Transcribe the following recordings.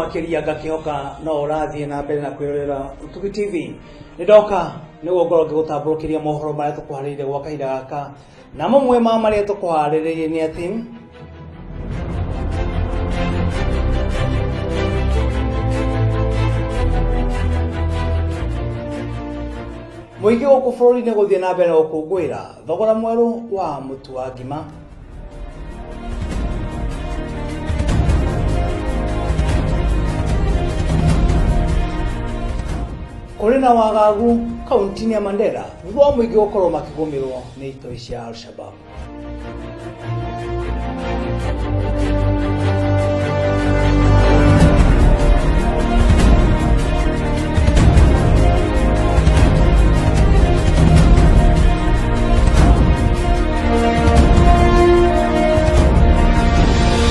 Makĩria ngakĩhoka no ũrathiĩ na mbere na kwĩrorera Ũtugi TV. Nĩ ndoka nĩguo ngorwo ngĩgũtambũrũkĩria mohoro marĩa tũkũharĩrĩirie gwa kahinda gaka, na mamwe ma marĩa tũkũharĩrĩirie nĩ atĩ mũingĩ gũkũ bũrũri-inĩ gũthiĩ na mbere na gũkũngũĩra thogora mwerũ wa mũtu wa ngima. Kũrĩ na wagagu kaunti-inĩ ya Mandera thutha wa mũingĩ gũkorwo makĩgũmĩrwo nĩ itoi cia Al-Shabaab.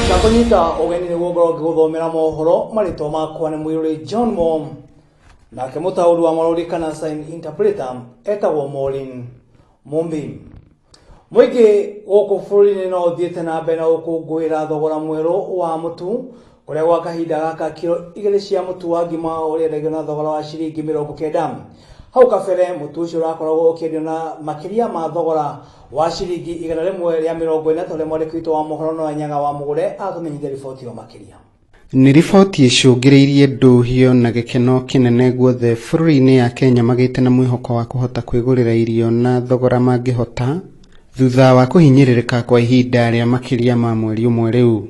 Ndakũnyita ũgeni nĩguo ngorwo ngĩgũthomera mohoro. Marĩtwa makwa nĩ Mũirũrĩ John Mom, nake mũtaũri wa marũri kana sign interpreter etagwo Maureen Mumbi. Mũingĩ gũkũ bũrũri-inĩ no ũthiĩte na mbere na gũkũngũĩra thogora mwerũ wa mũtu, kũrĩa gwa kahinda gaka kiro 2 cia mũtu wa ngima ũrĩendagio na thogora wa ciringi 90. Hau kabere mũtu ũcio ũrakoragwo ũkĩendio na makĩria ma thogora wa ciringi 140, ta ũrĩa mwandĩki witũ wa mohoro Noah Nyaga wa Mũgũre atũmenyithia riboti ĩyo makĩria. Nĩ riboti ĩcũngĩrĩirie ndũhio na gĩkeno kĩnene guothe bũrũri-inĩ ya Kenya magĩte na mwĩhoko wa kũhota kwĩgũrĩra irio na thogora mangĩhota thutha wa kũhinyĩrĩrĩka kwa ihinda rĩa makĩria ma mweri ũmwe rĩu.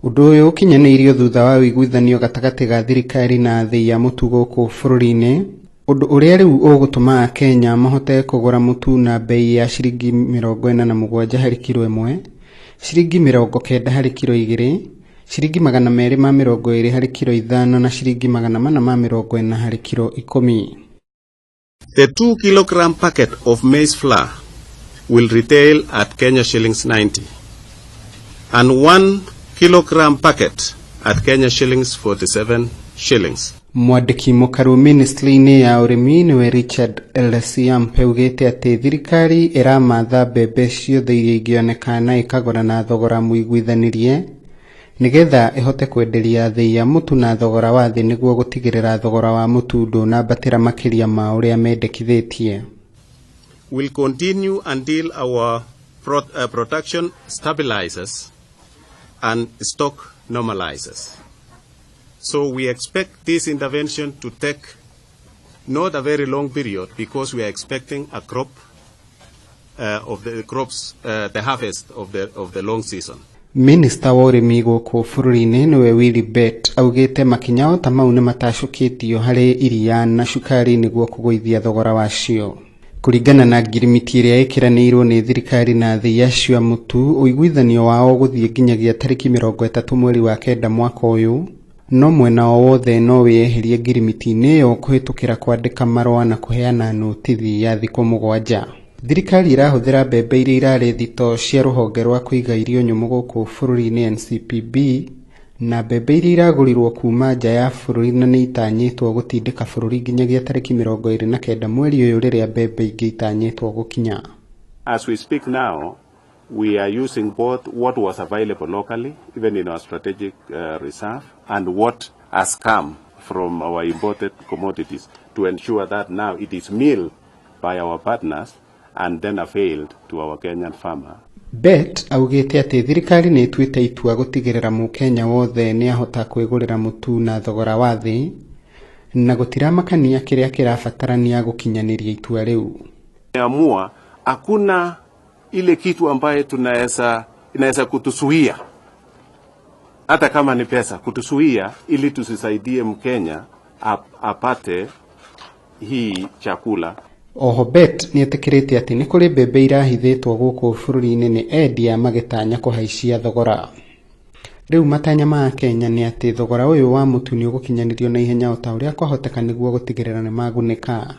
Ũndũ ũyũ ũkinyanĩirio thutha wa ũiguithanio gatagatĩ ga thirikari na athĩi a mũtu gũkũ bũrũri-inĩ, ũndũ ũrĩa rĩu ũgũtũma Akenya mahote kũgũra mũtu na bei ya ciringi 47 harĩ kiro 1, ciringi 90 harĩ kiro 2, ciringi 220 harĩ kiro 5 na ciringi 440 harĩ kiro 10. The 2 kilogram packet of maize flour will retail at Kenya shillings 90 and 1 kilogram packet at Kenya shillings 47 shillings. Mwandĩki mũkaru ministry-inĩ ya ũrĩmi nĩwe Richard Lesiampe augĩte atĩ thirikari ĩramatha mbembe ciothe iria ingĩoneka na ĩkagũra na thogora mũiguithanĩrie nĩgetha ĩhote kwenderia athĩi a mũtu na thogora wa thĩ nĩguo gũtigĩrĩra thogora wa mũtu ndũnambatĩra makĩria ma ũrĩa mendekithĩtie. Will continue until our production stabilizes and stock normalizes. So we expect this intervention to take not a very long period because we are expecting a crop of the crops, the harvest of the long season. Minista wa ũrĩmi gũkũ bũrũri-inĩ nĩwe Willy Bett augĩte makinya o ta mau nĩmatacũkĩtio harĩ iria na cukari nĩguo kũgũithia thogora wacio. Kũringana na ngirimiti ĩrĩa ĩkĩranĩirwo nĩ thirikari na athĩi acio a mũtu, ũiguithanio wao ũgũthiĩ nginyagia tarĩki 30 mweri wa 9 mwaka ũyũ, no mwena o wothe no wĩyeherie ngirimiti-inĩ ĩyo kũhĩtũkĩra kwandĩka marũa na kũheana notithi ya thikũ 7. Thirikari ĩrahũthĩra mbembe iria irarĩ thito cia rũhonge rwa kũiga irio nyũmũ gũkũ bũrũri-inĩ NCPB na mbembe iria iragũrirwo kuma nja ya bũrũri na nĩ itanyĩtwo gũtindĩka bũrũri nginyagia tarĩki 29 mweri ũyũ rĩrĩa mbembe ingĩ itanyĩtwo gũkinya. As we speak now, we are using both what was available locally, even in our strategic reserve, and what has come from our imported commodities to ensure that now it is milled by our partners and then availed to our Kenyan farmer. Bett augĩte atĩ thirikari nĩ ĩtuĩte itua gũtigĩrĩra mũkenya wothe nĩahota kwĩgũrĩra mũtu na thogora wa thĩ na gũtiramakania kĩrĩa kĩrabatarania gũkinyanĩria itua rĩu. Tumeamua hakuna ile kitu ambaye inaweza kutuzuia, hata kama ni pesa, kutuzuia ili tusisaidie Mkenya apate hii chakula. Oho Bett nĩetĩkĩrĩte atĩ nĩ kũrĩ mbembe irahithĩtwo gũkũ bũrũri-inĩ nĩ endia magĩtanya kũhaicia thogora. Rĩu matanya ma Kenya nĩ atĩ thogora ũyũ wa mũtu nĩ ũgũkinyanĩrio na ihenya o ta ũrĩa kwahoteka nĩguo gũtigĩrĩra nĩmagunĩka.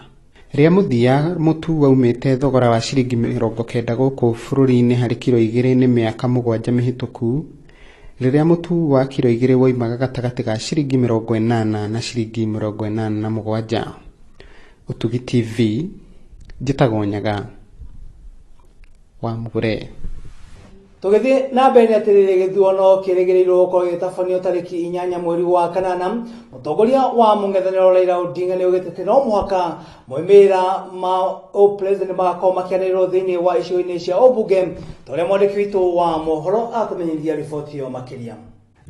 Rĩa mũthia mũtu waumĩte thogora wa ciringi 90 gũkũ bũrũri-inĩ harĩ kiro 2 nĩ mĩaka 7 mĩhĩtũku, rĩrĩa mũtu wa kiro 2 woimaga gatagatĩ ga ciringi 80 na ciringi 87. Ũtugi TV, njĩtagwo Nyaga wa Mũgũre. Tũgĩthiĩ na mbere nĩ atĩrĩrĩ, gĩthurano kĩrĩgĩrĩirwo gũkorwo gĩgĩtabanio tarĩki 8 mweri wa kanana. Mũtongoria wa mũng'ethanĩro Raila Odinga nĩ augĩte atĩ no mũhaka moimĩrĩra ma president magakorwo makĩanĩrĩrwo thĩinĩ wa icigo-inĩ cia ũmbunge, ta ũrĩa mwandĩki witũ wa mohoro atũmenyithia riboti ĩyo makĩria.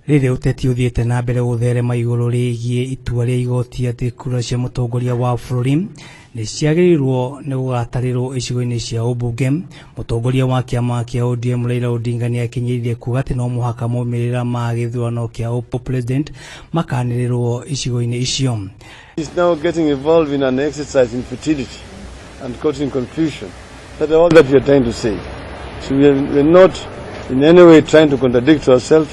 Rĩrĩ ũteti ũthiĩte na mbere gũtherema igũrũ rĩgiĩ itua rĩa igoti atĩ kura cia mũtongoria wa bũrũri nĩ ciagĩrĩirwo nĩ gũgatarĩrwo icigo-inĩ cia ũmbunge. Mũtongoria wa kĩama kĩa ODM Raila Odinga nĩ akinyĩrĩirie kuga atĩ no mũhaka maumĩrĩra ma gĩthurano kĩa president makanĩrĩrwo icigo-inĩ icio. He's now getting involved in an exercise in futility and causing confusion. That's all that we are trying to say. So we are not in any way trying to contradict ourselves.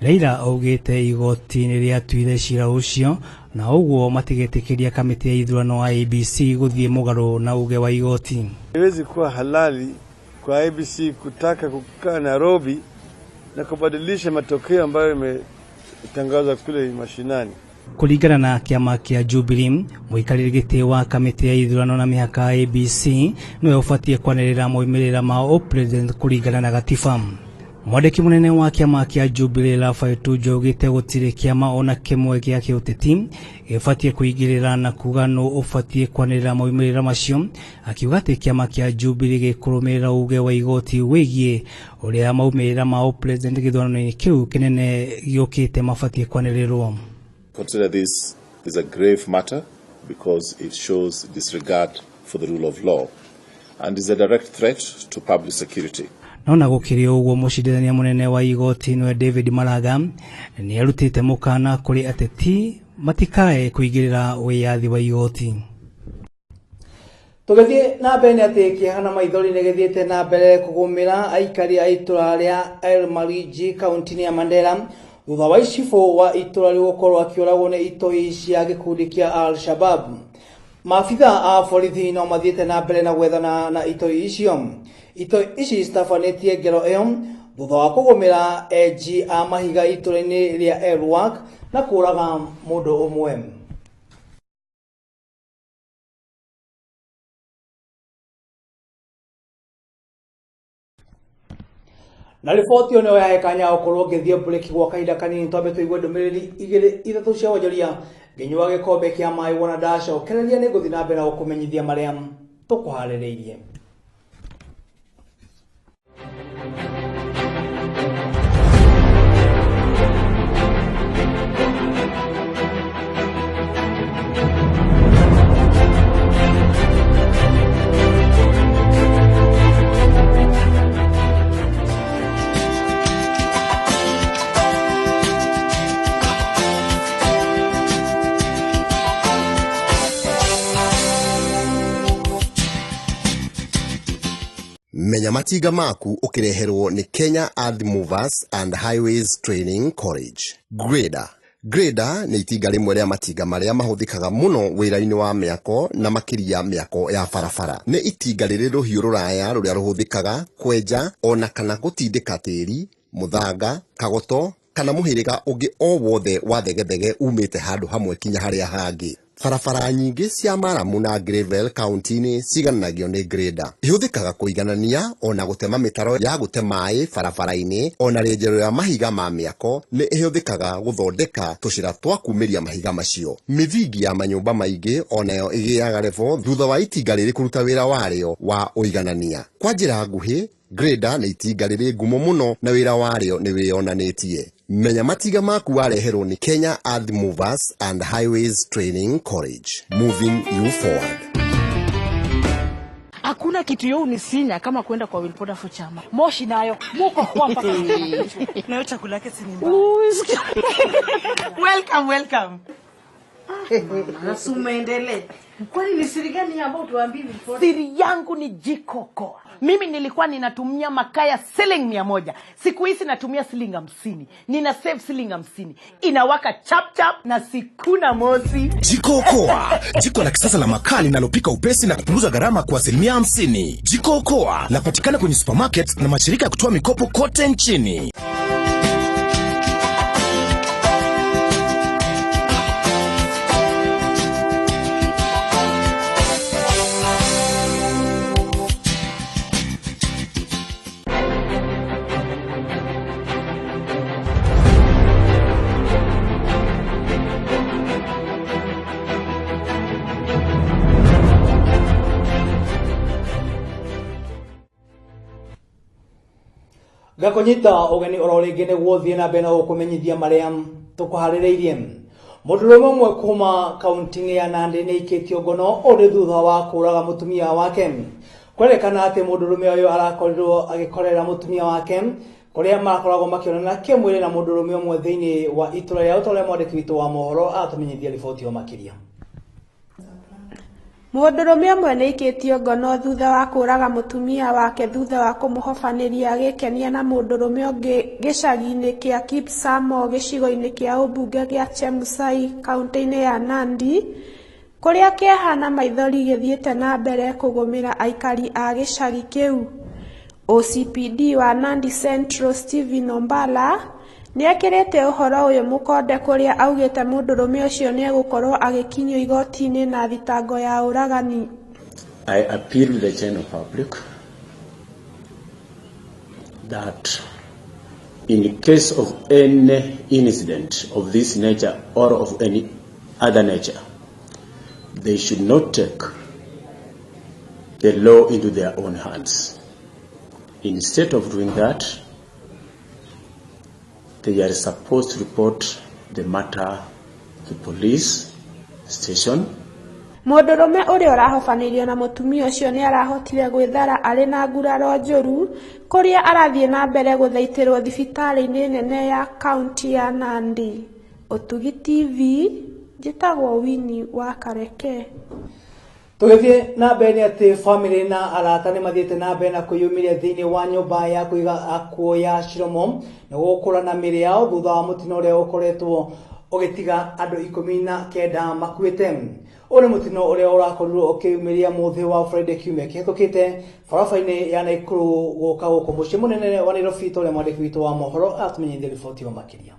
Raila augĩte igoti nĩ rĩatuire cira ũcio na ũguo matigetĩkĩria kamĩtĩ ya ithurano IEBC gũthiĩ mũgarũ na uge wa igoti. Haiwezi kuwa halali kwa IEBC kutaka kukaa Nairobi na kubadilisha matokeo ambayo imetangazwa kule mashinani. Kũringana na kĩama kĩa Jubilee, mũikarĩri gĩtĩ wa kamĩtĩ ya ithurano na mĩhaka IEBC nĩwe ũbatiĩ kwanĩrĩra moimĩrĩra ma president kũringana na gatiba. Mwandĩki mũnene wa kĩama kĩa Jubilee Raphael Tuju augĩte gũtirĩ kĩama ona kĩmwe gĩa kĩũteti gĩbatiĩ kũingĩrĩra na kuga nũ ũbatiĩ kwanĩrĩra maumĩrĩra macio, akiuga atĩ kĩama kĩa Jubilee gĩkũrũmĩrĩra uge wa igoti wĩgiĩ ũrĩa maumĩrĩra ma president gĩthurano-inĩ kĩu kĩnene gĩũkĩte mabatiĩ kwanĩrĩrwo. Consider this is a grave matter because it shows disregard for the rule of law and is a direct threat to public security. No na gũkĩrĩ ũguo, mũcindithania mũnene wa igoti nĩwe David Maraga nĩ arutĩte mũkana kũrĩ ateti matikae kũingĩrĩra wĩyathi wa igoti. Tũgĩthiĩ na mbere nĩ atĩ kĩeha na maithori nĩ gĩthiĩte na mbere kũgũmĩra aikari a itũra rĩa El Mariji kaunti-inĩ ya Mandera thutha wa icibũ wa itũra rĩu gũkorwo akĩũragwo nĩ itoi cia gĩkundi kĩa Al-Shabab. Maabitha a borithi no mathiĩte na mbere na gwethana na itoi icio. Itoi ici citabanĩtie ngero ĩyo thutha wa kũgũmĩra enji a mahiga itũra-inĩ rĩa Elwak na kũũraga mũndũ ũmwe. Na riboti ĩyo nĩyo yahe kanya gũkorwo ngĩthiĩ break gwa kahinda kanini, twambe tũigue ndũmĩrĩri igĩrĩ ithatũ cia wonjoria ngĩnyua gĩkombe kĩa maĩ. Wona ndacokereria nĩ ngũthiĩ na mbere na gũkũmenyithia marĩa tũkũharĩrĩirie. Menya matinga maku ũkĩreherwo nĩ Kenya Earth Movers and Highways Training College. Grader. Grader nĩ itinga rĩmwe rĩa matinga marĩa mahũthĩkaga mũno wĩra-inĩ wa mĩako na makĩria mĩako ya barabara. Nĩ itinga rĩrĩ rũhiũ rũraya rũrĩa rũhũthĩkaga kwenja ona kana gũtindĩka tĩri, mũthanga, kagoto kana mũhĩrĩga ũngĩ o wothe wa thegethege umĩte handũ hamwe kinya harĩa hangĩ. Barabara nyingĩ cia maramu na gravel kaunti-inĩ cigananagio nĩ grader. Ihũthĩkaga kũiganania ona gũtema mĩtaro ya gũte maĩ barabara-inĩ, ona rĩenjero rĩa mahiga ma mĩako nĩ ĩhũthĩkaga gũthondeka tũcĩra twa kumĩria mahiga macio. Mĩthingi ya manyũmba maingĩ onayo ĩgĩaga revo thutha wa itinga rĩrĩ kũruta wĩra warĩo wa ũiganania. Kwa njĩra nguhĩ, grader nĩ itinga rĩrĩ ngumo mũno na wĩra warĩo nĩ wĩyonanĩtie. Menya matinga maku wareherwo nĩ Kenya Earth Movers and Highways Training College. Moving you forward. Hakuna kitu yo unisinya kama kwenda kwa Wilpoda for chama. Moshi nayo muko kwa mpaka. Nayo chakula yake si ni mbaya. Welcome, welcome. Na umeendelee. Kwani ni siri gani ambayo tuambii Wilpoda? Siri yangu ni Jiko Koa. Mimi nilikuwa ninatumia makaa ya shilingi 100. Siku hizi natumia shilingi 50. Nina save shilingi 50. Inawaka chap chap na sikuna moshi. Jiko Koa, jiko la kisasa la makaa linalopika upesi na kupunguza gharama kwa 50%. Jiko Koa lapatikana kwenye supermarket na mashirika ya kutoa mikopo kote nchini. Ngakũnyita ũgeni oro rĩngĩ nĩguo thiĩ na mbere na gũkũmenyithia marĩa tũkũharĩrĩirie. Mũndũrũme ũmwe kuma kaunti-inĩ ya Nandi nĩ aikĩtio ngono ũrĩ thutha wa kũraga mũtumia wake. Kwerekana atĩ mũndũrũme ũyũ arakorirwo agĩkorera mũtumia wake kũrĩa marakoragwo makĩonana kĩmwĩrĩ na mũndũrũme ũmwe thĩinĩ wa itũra rĩa ũtorĩa. Mwandĩki witũ wa mohoro atũmenyithia riboti ĩyo makĩria. Mũndũrũme ũmwe nĩaikĩtio ngono thutha wa kũraga mũtumia wake thutha wa kũmũhobanĩria agĩkenia na mũndũrũme ũngĩ gĩcagi-inĩ kĩa Kipsamo gĩcigo-inĩ kĩa ũmbunge gĩa Chemusai kaunti-inĩ ya Nandi, kũrĩa kĩeha na maithori gĩthiĩte na mbere kũgũmĩra aikari a gĩcagi kĩu. OCPD wa Nandi Central Stephen Ombala nĩekĩrĩte ũhoro ũyũ mũkonde kũrĩa augĩte mũndũrũme ũcio nĩegũkorwo agĩkinyio igoti-inĩ na thitango ya ũragani. I appeal to the general public that in case of any incident of this nature or of any other nature, they should not take the law into their own hands. Instead of doing that, they are supposed to report the matter to police station. Mũndũrũme ũrĩa ũrahobanĩrio na mũtumia ũcio nĩarahotire gwĩthara arĩ na nguraro njũru kũrĩa arathiĩ na mbere gũthaitĩrwo thibitarĩ-inĩ nene ya kaunti ya Nandi. Ũtugi TV, njĩtagwo Winnie wa Kareke. Tũgĩthiĩ na mbere nĩ atĩ bamĩrĩ na arata nĩ mathiĩte na mbere na kwĩyumĩria thĩinĩ wa nyũmba ya kũiga akuũ ya Chiromo nĩguo gũkũrana mĩĩrĩ yao thutha wa mũtino ũrĩa ũkoretwo ũgĩtiga andũ 19 makuĩte. Ũyũ nĩ mũtino ũrĩa ũrakorirwo ũkĩyumĩria mũthĩ wa Friday kiumia kĩhĩtũkĩte barabara-inĩ ya Naikuru gũka gũkũ mũciĩ mũnene wa Nairobi, ta ũrĩa mwandĩki witũ wa mohoro atũmenyithia riboti ĩyo makĩria.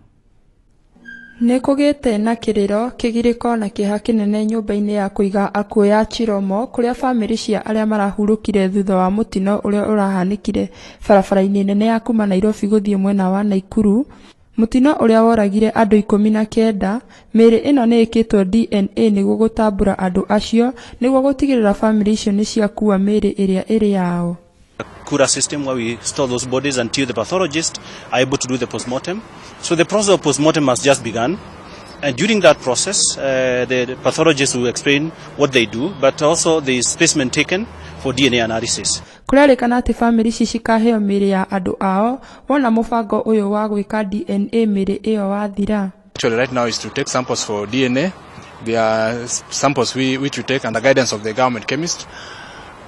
Nĩ kũgĩte na kĩrĩro, kĩgirĩko na kĩeha kĩnene nyũmba-inĩ ya kũiga akuũ ya Chiromo kũrĩa bamĩrĩ cia arĩa marahurũkire thutha wa mũtino ũrĩa ũrahanĩkire barabara-inĩ nene ya kuma Nairobi gũthiĩ mwena wa Naikuru. Mũtino ũrĩa woragire andũ 19, mĩĩrĩ ĩno nĩ ĩkĩtwo DNA nĩguo gũtambũra andũ acio nĩguo gũtigĩrĩra bamĩrĩ icio nĩ ciakua mĩĩrĩ ĩrĩa ĩrĩ yao. Cura system where we store those bodies until the pathologist are able to do the postmortem. So the process of postmortem has just begun. And during that process, the pathologist will explain what they do, but also the specimen taken for DNA analysis. Kũrerĩkana atĩ bamĩrĩ ici cikaheo mĩĩrĩ ya andũ ao wona mũbango ũyũ wa gwĩka DNA mĩĩrĩ ĩyo wathira. Actually, right now is to take samples for DNA. There are samples which we take under guidance of the government chemist.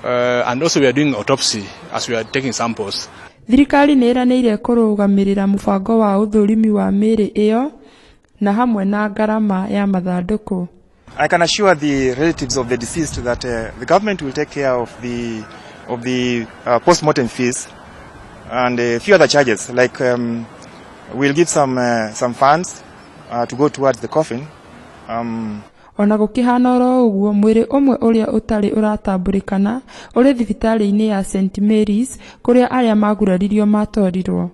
And also we are doing autopsy as we are taking samples. Thirikari nĩ ĩranĩire kũrũgamĩrĩra mũbango wa ũthũrimi wa mĩĩrĩ ĩyo na hamwe na ngarama ya mathandũkũ. I can assure the relatives of the deceased that the government will take care of the post-mortem fees and a few other charges, like we'll give some funds to go towards the coffin. Ona gũkĩhana oro ũguo, mwĩrĩ ũmwe ũrĩa ũtarĩ ũratambũrĩkana ũrĩ thibitarĩ-inĩ ya St Mary's kũrĩa arĩa maguraririo matwarirwo.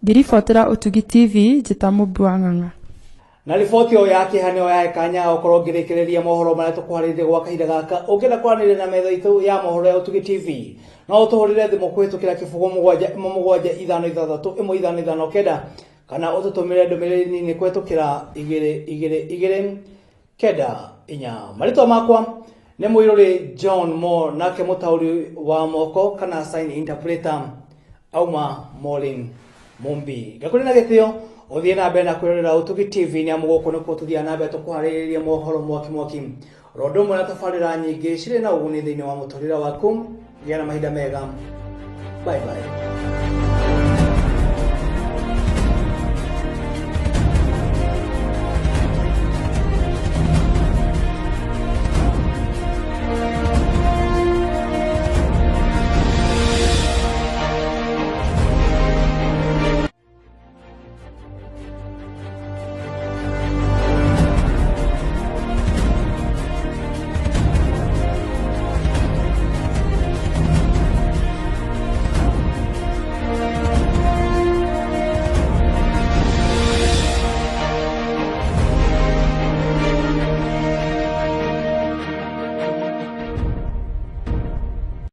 Ngĩribotera Ũtugi TV, njĩta Mũmbi wa Ng'ang'a. Na riboti ĩyo ya kĩeha nĩyo yahe kanya gũkorwo ngĩrĩkĩrĩria mohoro marĩa tũkũharĩrĩria gwa kahinda gaka. Ũngĩenda kwaranĩria na metha itũ ya mohoro ya Ũtugi TV, no ũtũhũrĩre thimũ kũhĩtũkĩra 0 7 1 7 5 6 1 5 5 9, kana ũtũtũmĩre ndũmĩrĩri nini kũhĩtũkĩra 2 2 2 9 4. Marĩtwa makwa nĩ Mũirũrĩ John Moore, nake mũtaũri wa moko kana sign interpreter auma Maureen Mumbi. Ngakũrĩ na gĩtĩo ũthiĩ na mbere na kwĩrorera Ũtugi TV, nĩ amu gũkũ nĩkuo tũthiaga na mbere tũkũharĩrĩria mohoro mwaki mwaki oro ũndũ ũmwe na tabarĩra nyingĩ cirĩ na ũguni thĩinĩ wa mũtũrĩre waku. Gĩa na mahinda mega, bye bye.